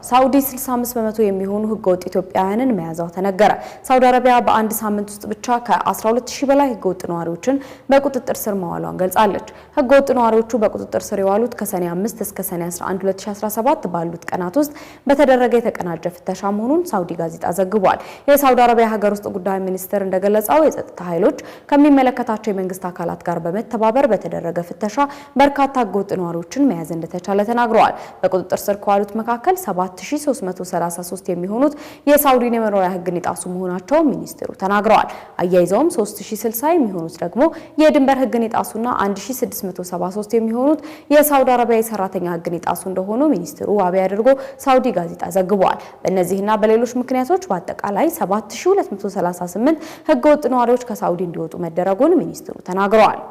ሳዑዲ 65% የሚሆኑ ህገወጥ ኢትዮጵያውያንን መያዟ ተነገረ። ሳዑዲ አረቢያ በአንድ ሳምንት ውስጥ ብቻ ከ12000 በላይ ህገወጥ ነዋሪዎችን በቁጥጥር ስር ማዋሏን ገልጻለች። ህገወጥ ነዋሪዎቹ በቁጥጥር ስር የዋሉት ከሰኔ 5 እስከ ሰኔ 11 2017 ባሉት ቀናት ውስጥ በተደረገ የተቀናጀ ፍተሻ መሆኑን ሳዑዲ ጋዜጣ ዘግቧል። የሳዑዲ አረቢያ ሀገር ውስጥ ጉዳይ ሚኒስትር እንደገለጸው የጸጥታ ኃይሎች ከሚመለከታቸው የመንግስት አካላት ጋር በመተባበር በተደረገ ፍተሻ በርካታ ህገወጥ ነዋሪዎችን መያዝ እንደተቻለ ተናግረዋል። በቁጥጥር ስር ከዋሉት መካከል 7333 የሚሆኑት የሳውዲን የመኖሪያ ህግን የጣሱ መሆናቸው ሚኒስትሩ ተናግረዋል። አያይዘውም 3060 የሚሆኑት ደግሞ የድንበር ህግን የጣሱና 1673 የሚሆኑት የሳውዲ አረቢያ የሰራተኛ ህግን የጣሱ እንደሆኑ ሚኒስትሩ ዋቢ አድርጎ ሳውዲ ጋዜጣ ዘግቧል። በእነዚህና በሌሎች ምክንያቶች በአጠቃላይ 7238 ህገወጥ ነዋሪዎች ከሳውዲ እንዲወጡ መደረጉን ሚኒስትሩ ተናግረዋል።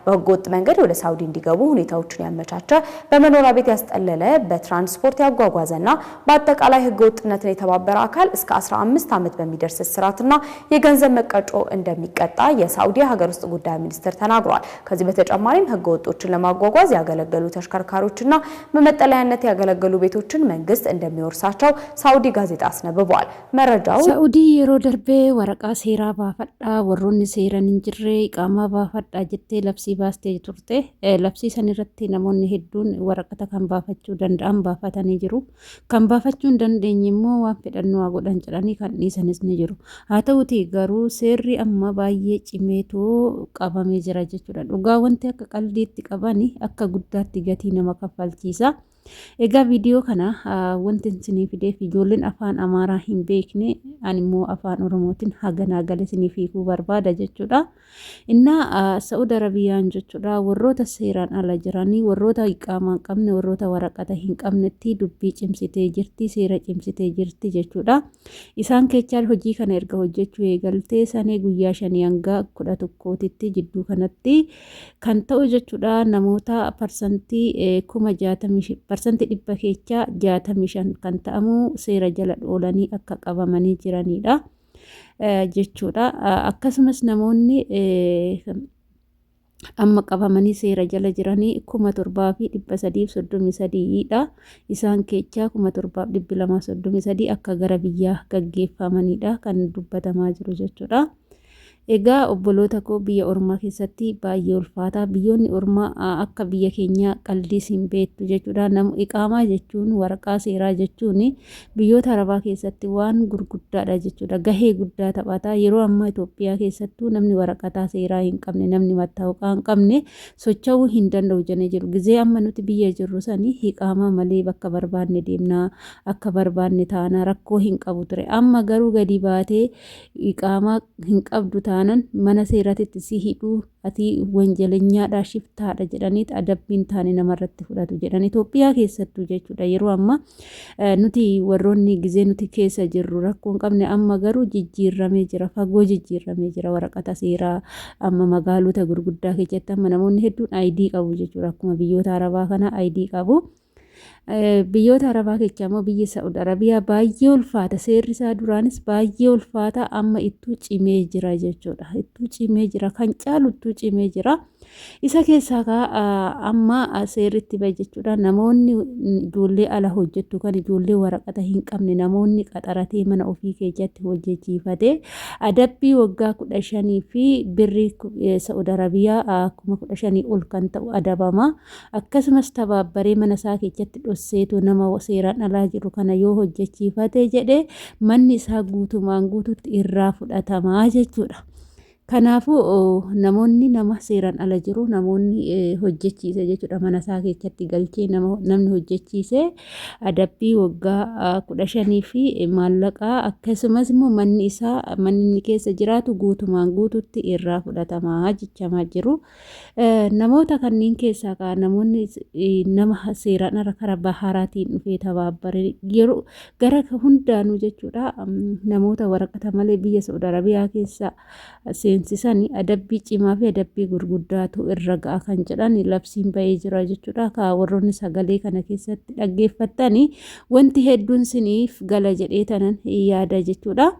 በህገወጥ መንገድ ወደ ሳውዲ እንዲገቡ ሁኔታዎችን ያመቻቸ፣ በመኖሪያ ቤት ያስጠለለ፣ በትራንስፖርት ያጓጓዘና በአጠቃላይ ህገወጥነትን የተባበረ አካል እስከ 15 ዓመት በሚደርስ እስራትና የገንዘብ መቀጮ እንደሚቀጣ የሳውዲ ሀገር ውስጥ ጉዳይ ሚኒስትር ተናግሯል። ከዚህ በተጨማሪም ህገወጦችን ለማጓጓዝ ያገለገሉ ተሽከርካሪዎችና በመጠለያነት ያገለገሉ ቤቶችን መንግስት እንደሚወርሳቸው ሳውዲ ጋዜጣ አስነብቧል። መረጃው Sa'udii yeroo darbee waraqaa seeraa baafadhaa, warroonni seeran hin jirre iqaamaa baafadhaa jettee labsii baastee turte. Labsii san irratti namoonni hedduun waraqata kan baafachuu danda'an baafatanii jiru. Kan baafachuu hin dandeenye immoo waan fedhan nu haa godhan jedhanii kan dhiisanis ni jiru. Haa ta'utii garuu seerri amma baay'ee cimeetoo qabamee jira jechuudha. Dhugaa wanti akka qaldiitti qabani akka guddaatti gatii nama kaffalchiisa. Egaa viidiyoo kana wanti isinii fideef ijoolleen afaan Amaaraa hin beekne, ani immoo afaan Oromootiin haganaa gala isiniif hiikuu barbaada jechuudha. Innaa Sa'ud Arabiyaan jechuudha warroota seeraan ala jiranii, warroota iqaamaa hin qabne, warroota waraqata hin qabnetti dubbii cimsitee jirti, seera cimsitee jirti jechuudha. Isaan keechaa hojii kana erga hojjechuu eegaltee sanee guyyaa 5 hanga 11tti jidduu kanatti kan ta'u jechuudha, namoota parsantii 60,000, 100% keessaa 65 kan ta'amu seera jala oolanii akka qabamanii jiranidha jechuudha. Akkasumas namoonni amma qabamanii seera jala jiranii 7333dha. Isaan keessaa 7233 akka gara biyyaa gaggeeffamanidha kan dubbatamaa jiru jechuudha. Egaa obboloota koo, biyya ormaa keessatti baay'ee ulfaata. Biyyoonni ormaa akka biyya keenyaa qaldiis hin beektu jechuudha. Nama iqaamaa jechuun, waraqaa seeraa jechuun biyyoota arabaa keessatti waan gurguddaadha jechuudha. Gahee guddaa taphata. Yeroo ammaa Itoophiyaa keessattuu namni waraqataa seeraa hin qabne, namni mattaawqaa hin qabne socho'uu hin danda'u jennee jiru. Gizee amma nuti biyya jirru sanii iqaamaa malee bakka barbaanne deemnaa, akka barbaanne taanaa, rakkoo hin qabu ture. Amma garuu gadi baatee iqaamaa hin qabdu taanan mana seeratitti si hidhuu, ati wanjalenyaadha, shiftaadha jedhaniit adabbiin taane namarratti fudhatu jedhan Itoophiyaa keessattuu jechuudha. Yeroo amma nuti warroonni gizee nuti keessa jirru rakkoo hin qabne, amma garuu jijjiirramee jira, fagoo jijjiirramee jira. Waraqata seeraa amma magaalota gurguddaa keessatti amma namoonni hedduun ID qabu jechuudha. Akkuma biyyoota arabaa kana ID qabu. Biyyoota arabaa keessaa immoo biyyi Sa'ud Arabiyaa baay'ee ulfaata. Seerri isaa duraanis baay'ee ulfaata, amma ittuu cimee jira jechuudha. Ittuu cimee jira, kan caalu ittuu cimee jira. Isa keessaa kaa amma seerri itti bahe jechuudha. Namoonni ijoollee ala hojjettu, kan ijoollee waraqata hin qabne namoonni qaxaratee mana ofii keessatti hojjechiifatee adabbii waggaa 15 fi birrii Sa'ud Arabiyaa 15,000 ol kan ta'u adabama. Akkasumas tabaabbaree mana isaa keessatti dhosseetu nama seeraan alaa jiru kana yoo hojjechiifate jedhe, manni isaa guutumaan guututti irraa fudhatamaa jechuudha. Kanaafuu namoonni nama seeraan ala jiru namoonni hojjechiise jechuudha, mana isaa keessatti galchee namni hojjechiise adabbii waggaa 15 fi maallaqaa, akkasumas immoo manni isaa, manni inni keessa jiraatu guutumaan guututti irraa fudhatamaa jechamaa jiru. Namoota kanneen keessaa kaa namoonni nama seeraan ala karaa baharaatiin dhufee tabaabbare, yeroo gara hundaanuu jechuudha, namoota waraqata malee biyya Saudi Arabiyaa keessa seensisan adabbii cimaa fi adabbii gurguddaatu irra ga'a kan jedhan labsiin ba'ee jira jechuudha. Kaa warroonni sagalee kana keessatti dhaggeeffattani wanti hedduun siniif gala jedhee tanan yaada jechuudha.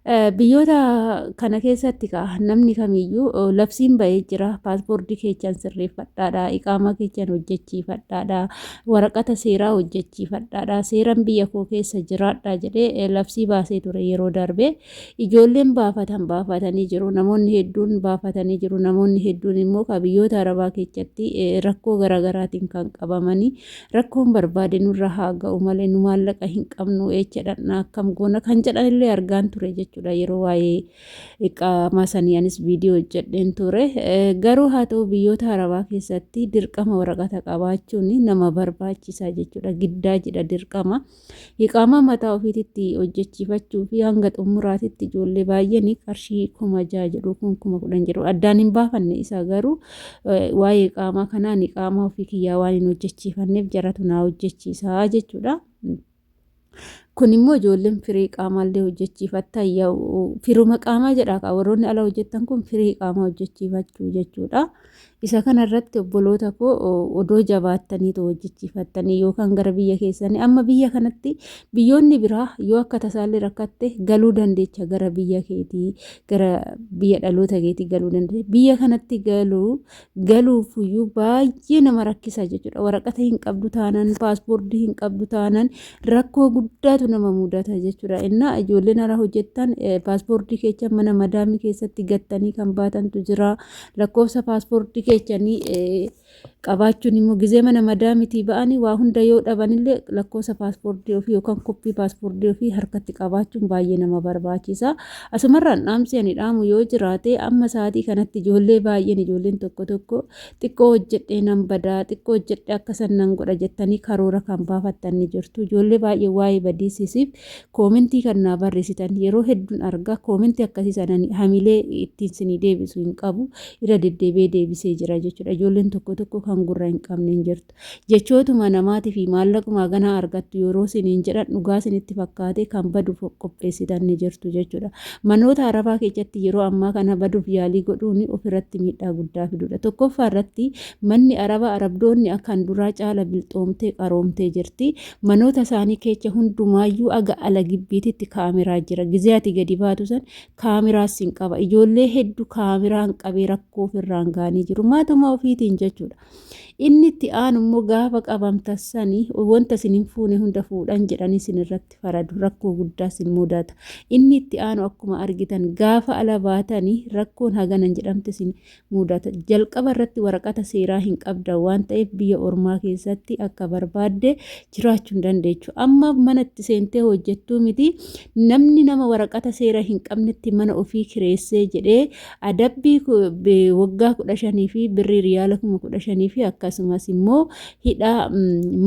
Biyyoota kana keessatti namni kamiyyuu labsiin ba'ee jira. Paaspoortii keechaan sirreeffadhaadha. Iqaamaa keechaan hojjechiifadhaadha. Waraqata seeraa hojjechiifadhaadha. Seeran biyya koo keessa jiraadha jedhee labsii baasee ture yeroo darbe. Ijoolleen baafatan baafatanii jiru. Namoonni hedduun baafatanii jiru. Namoonni hedduun immoo ka biyyoota Arabaa keessatti rakkoo garaagaraatiin kan qabamanii rakkoon barbaade nurra haa ga'u malee nu maallaqa hin qabnu eecha dhaqna akkam goona kan jedhanillee argaan ture jechuudha. Yeroo waa'ee qaamaa sanii anis viidiyoo hojjedheen ture. Garuu haa ta'u biyyoota Arabaa keessatti dirqama waraqata qabaachuun nama barbaachisa jechuudha. Giddaa jedha dirqama. Iqaamaa mataa ofiititti hojjechiifachuu fi hanga xumuraatitti ijoollee baay'een qarshii 6000 jedhu kun 10,000 jedhu addaan hin baafanne isa garuu waa'ee iqaamaa kanaan iqaamaa ofii kiyyaa waan hin hojjechiifanneef jaratu naa hojjechiisaa jechuudha. Kun immoo ijoolleen firii qaamaallee hojjechiifattan firuma qaamaa jedha warroonni ala hojjettan kun firii qaamaa hojjechiifachuu jechuudha. Isa kana irratti obboloota koo odoo jabaattaniitu hojjechiifattanii yookaan gara biyya keessanii amma biyya kanatti biyyoonni biraa yoo akka tasaallee rakkatte galuu dandeecha gara biyya keetii gara biyya dhaloota keetii galuu dandeecha. Biyya kanatti galuu galuufuyyuu baay'ee nama rakkisa jechuudha. Waraqata hin qabdu taanaan paaspoortii hin qabdu taanaan rakkoo guddaatu nama mudata jechuudha. Innaa ijoolleen ala hojjettan paaspoortii keessa mana madaamii keessatti gattanii kan baatantu jira. Lakkoofsa paaspoortii keessanii qabaachuun immoo gizee mana madaamitii ba'anii waa hunda yoo dhabanillee lakkoofsa paaspoortii ofii yookaan koppii paaspoortii ofii harkatti qabaachuun baay'ee nama barbaachisa. Asumarraan dhaamsi ani dhaamu yoo jiraate amma sa'aatii kanatti ijoollee baay'een ijoolleen tokko tokko xiqqoo hojjedhee nan badaa xiqqoo hojjedhee akka san nan godha jettanii karoora kan baafattan ni jirtu. Ijoollee baay'ee waa'ee badiisisiif koomentii kan naa barreessitan yeroo hedduun arga. Koomentii akkasii sana hamilee ittiin sinii deebisu hin qabu. Irra deddeebi'ee deebisee jira jechuudha. Ijoolleen tokko tokko kan gurra hin qabne hin jirtu. Jechootuma namaatii fi maallaquma ganaa argattu yeroo siniin jedhan dhugaa sinitti fakkaate kan baduuf qopheessitan ni jirtu jechuudha. Manoota Arabaa keessatti yeroo ammaa kana baduuf yaalii godhuun ofirratti miidhaa guddaa fidudha. Tokkoffaa irratti manni Arabaa Arabdoonni akkan duraa caala bilxoomtee qaroomtee jirti. Manoota isaanii keessa hundumaayyuu aga ala gibbiititti kaameraa jira. Gizee ati gadi baatu san kaameraas hin qaba. Ijoollee hedduu kaameraan qabee rakkoo ofirraan ga'anii jiru. Maatuma ofiitiin jechuudha. Inni itti aanu immoo gaafa qabamtan sanii wanta isin hin fuune hunda fuudhan jedhanii isin irratti faradu. Rakkoo guddaa isin mudata. Inni itti aanu akkuma argitan gaafa ala baatanii rakkoon haganan jedhamte isin mudata. Jalqaba irratti waraqata seeraa hin qabdan waan ta'eef biyya ormaa keessatti akka barbaadde jiraachuu hin dandeechu. Amma mana itti seentee hojjettuu miti namni nama waraqata seera hin qabnetti mana ofii kireessee jedhee adabbii waggaa 15 fi birrii riyaala 15,000 fi akkasumas immoo hidhaa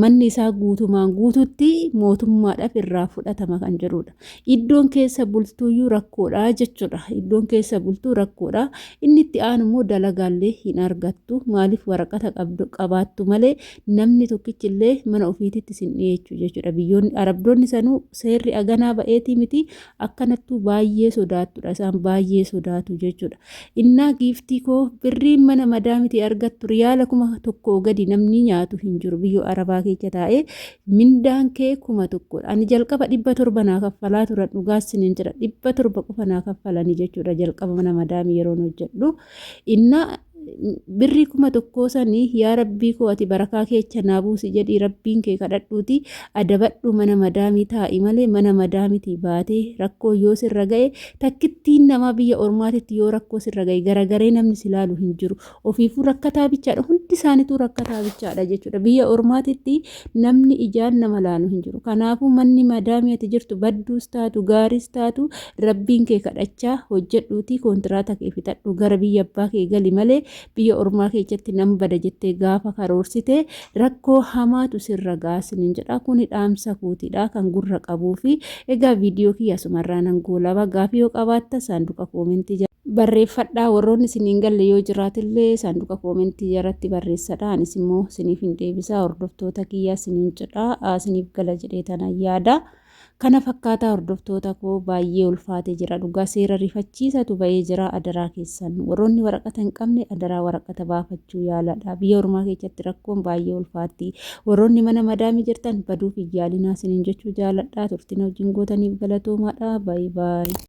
manni isaa guutumaan guututti mootummaadhaaf irraa fudhatama kan jedhudha. Iddoon keessa bultuuyyuu rakkoodha jechuudha. Iddoon keessa bultuu rakkoodha. Inni itti aanu immoo dalagaallee hin argattu. Maaliif waraqata qabaattu malee namni tokkichillee mana ofiititti sin dhiyeechu jechuudha. Biyyoonni Arabdoonni sanuu seerri aganaa ba'eetii miti akkanattuu baay'ee sodaattudha. Isaan baay'ee sodaatu jechuudha. Innaa giiftii koo birriin mana madaamiti argattu riyaala 1000 gadi namni nyaatu hin jiru. Biyyoo Arabaa keessa taa'ee mindaan kee 1000dha. Ani jalqaba 700 naa kaffalaa turan dhugaas sinin jedha 700 qofa naa kaffalanii jechuudha jalqaba mana madaamii yeroon hojjedhu. Innaa birrii 1000 sanii yaa rabbii koo ati barakaa keecha naa buusi jedhii rabbiin kee kadhadhuuti adabadhu mana madaamii taa'i malee mana madaamitii baatee rakkoo yoo sirra ga'e takkittiin namaa biyya ormaatitti yoo rakkoo sirra ga'e garagaree namni si laalu hin jiru. Ofiifuu rakkataa bichaadha. Hundi isaaniituu rakkataa bichaadha jechuudha. Biyya ormaatitti namni ijaan nama laalu hin jiru. Kanaafuu manni madaamii ati jirtu badduus taatu gaariis taatu rabbiin kee kadhachaa hojjedhuutii koontiraata kee fixadhu gara biyya abbaa kee gali malee biyya ormaa keessatti nan bada jettee gaafa karoorsite rakkoo hamaatu sirra ga'a sinin jedha. Kuni dhaamsa kootidha kan gurra qabuu fi egaa viidiyoo kiyya asumarraa nan goolaba. Gaafii yoo qabaatta saanduqa koomentii barreeffadhaa warroonni isin hin galle yoo jiraatillee saanduqa koomentii jalatti barreessadha anis immoo isiniif hin deebisa hordoftoota kiyyaa isiniin jedha isiniif gala jedhee tana yaada kana fakkaataa hordoftoota koo baay'ee ulfaatee jira dhugaa seera rifachiisatu ba'ee jira adaraa keessan warroonni waraqata hin qabne adaraa waraqata baafachuu yaaladha biyya ormaa keessatti rakkoon baay'ee ulfaatti warroonni mana madaamii jirtan baduuf hin yaalinaa isiniin jechuu jaaladha turtiin wajjin gootaniif galatoomaadha baay baay.